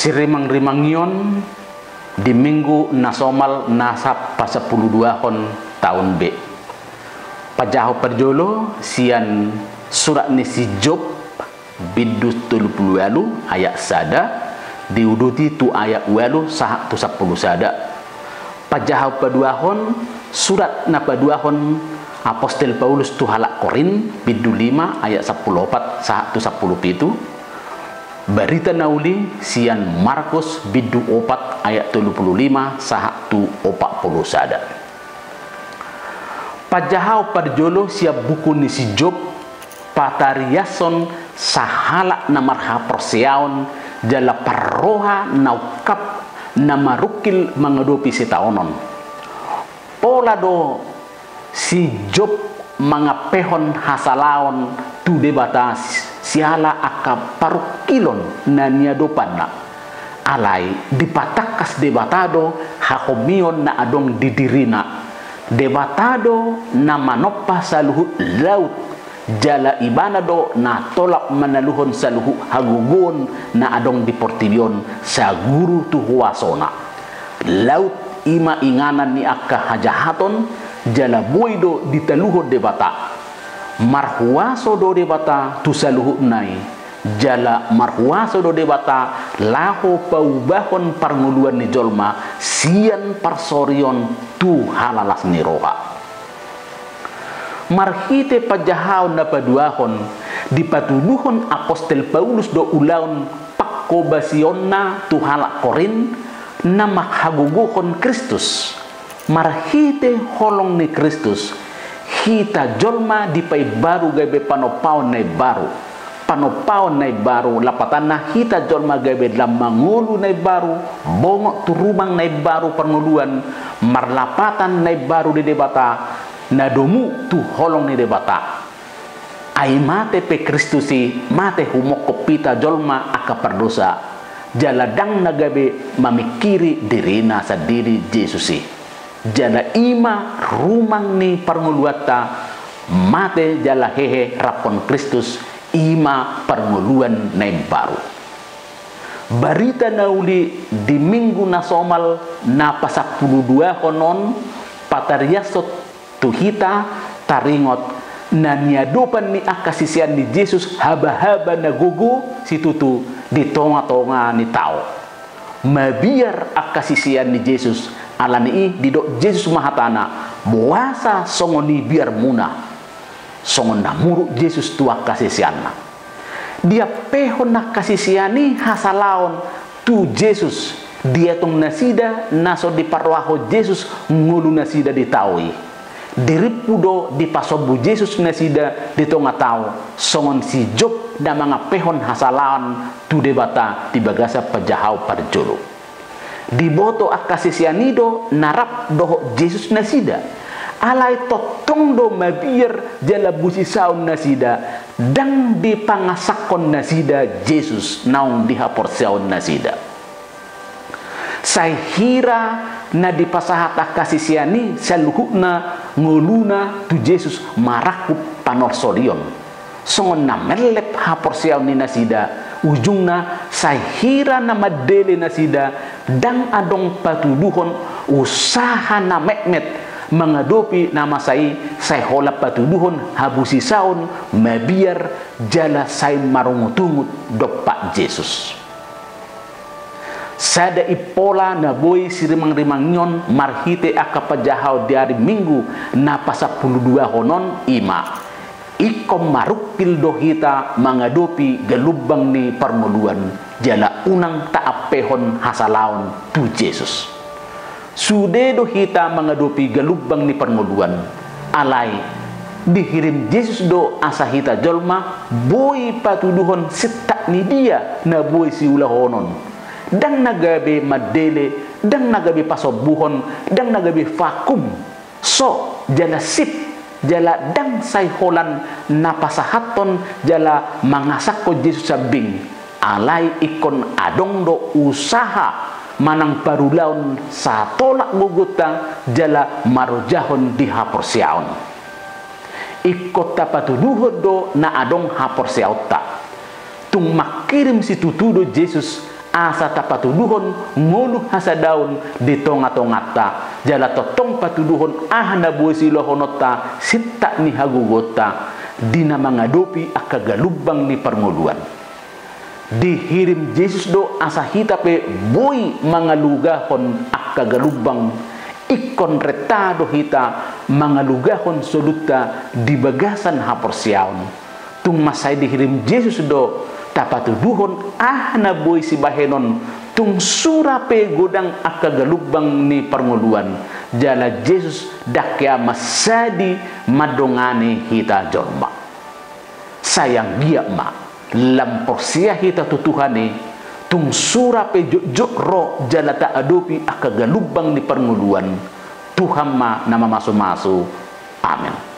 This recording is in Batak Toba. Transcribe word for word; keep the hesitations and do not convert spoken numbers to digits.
Sirimang-rimangion di minggu na somal na sap-, pasampuluduahon taon B. Pajahaon parjolo sian surat ni si Job, bindu tolu pulu ualu ayat sada, diuduti tu ayat ualu sahat tu sampulu sada. Pajahaon paduahon, surat na paduahon apostel Paulus tu halak Korint, bindu lima ayat sampulu opat sahat tu sampulu pitu. Barita na uli sian Markus, bindu opat ayat tolu pulu lima sahat tu opat pulu sada. Pajahaon parjolo sian buku ni si Job, patariashon sahalak na marhaporseaon jala parroha na ungkap na marungkil mangadopi sitaonon. Pola do si Job mangampehon hasalaon tu Debata siala angka parungkilon na niadopanna. Alai dipatangkas Debata do hahomion na adong di dirina. Debata do na manompa saluhut laut, jala Ibana do na tolap manaluhon saluhut hagogoon na adong di portibi on saguru tu huasona. Laut i ma inganan ni angka hajahaton, jala boi do ditaluhon Debata. Marhuaso do Debata tu saluhutna i, jala marhuaso do Debata laho paubahon parngoluan ni jolma sian parsorion tu halalas ni roha. Marhite pajahaon na paduahon, dipatuduhon apostel Paulus do ulaon pangkobasionna tu halak Korint na manghagogohon Kristus. Marhite holong ni Kristus, hita jolma dipaimbaru gabe panompaon na imbaru. Panompaon na imbaru, lapatanna hita jolma gabe lam mangolu na imbaru, bongot tu rumang na imbaru parngoluan, marlapatan na imbaru di Debata, na domu tu holong ni Debata. Ai mate pe Kristus i, mate humongkop hita jolma angka pardosa, jala ndang na gabe mamingkiri dirina sandiri Jesus i. Jala i ma rumang ni parngoluanta, mate jala hehe rap dohot Kristus, i ma parngoluan na imbaru. Barita na uli di minggu na somal na pasampuluduahon on, patariashon tu hita taringot na niadopan ni angka sisean ni Jesus habahaba na gogo situtu di tongatonga ni tao. Mabiar angka sisean ni Jesus, alani i didok Jesus ma hatana, boasa songon i biarmuna? Songon na muruk Jesus tu angka siseanna. Diampehon angka sisean i hasalaon tu Jesus, dietong nasida na so diparrohahon Jesus ngolunasida di tao i. Dirimpu do dipasombu Jesus nasida di tonga tao, songon si Job na mangampehon hasalaon tu Debata di bagasan pajahaon parjolo. Diboto angka sisean i do na rap dohot Jesus nasida. Alai tongtong do mabiar jala busisaon nasida, ndang dipangasakkon nasida Jesus naung di haporseaon nasida. Sai hira na dipasahat angka sisean i saluhutna ngoluna tu Jesus marangkup panorsorion. Songon na mellep haporseaon ni nasida, ujungna sai hira na mandele nasida, ndang adong patuduhon usaha na metmet mangadopi na masa i, sai holan patuduhon habusisaon mabiar jala sai marungutungut dompak Jesus. Sada impola na boi sirimangrimangion marhite angka pajahaon di ari Minggu na pasampuluduahon on i ma, ingkon marungkil do hita mangadopi galumbang ni parngoluan, jala unang taampehon hasalaon tu Jesus. Sude do hita mangadopi galumbang ni parngoluan. Alai dihirim Jesus do asa hita jolma boi patuduhon sintak ni dia na boi siulahonon. Ndang na gabe mandele, ndang na gabe pasombuhon, ndang na gabe fakum. So, jala sip, jala ndang sai holan na pasahathon jala mangasakkon Jesus sambing. Alai ingkon adong do usaha manang parulaon satolak gogonta jala marojahon di haporseaon. Ingkon tapatuduhon do na adong haporseaonta. Tung mangkirim situtu do Jesus asa tapatuduhon ngolu hasadaon di tonga-tonganta, jala tongtong patuduhon aha na boi siulaonta sintak ni hagogoonta di na mangadopi angka galumbang ni parngoluan. Dihirim Jesus do asa hita pe boi mangalugahon angka galumbang, ingkon renta do hita mangalugahon soluta di bagasan haporseaon. Tung mansai dihirim Jesus do tapatuduhon aha na boi sibahenon tung sura pe godang angka galumbang ni parngoluan, jala Jesus ndang hea mansadi mandongani hita jolma. Sai anggiat ma lam porsea hita tu Tuhan i, tung sura pe jotjot ro jala taadopi angka galumbang ni parngoluan, Tuhan ma na mamasumasu. Amen.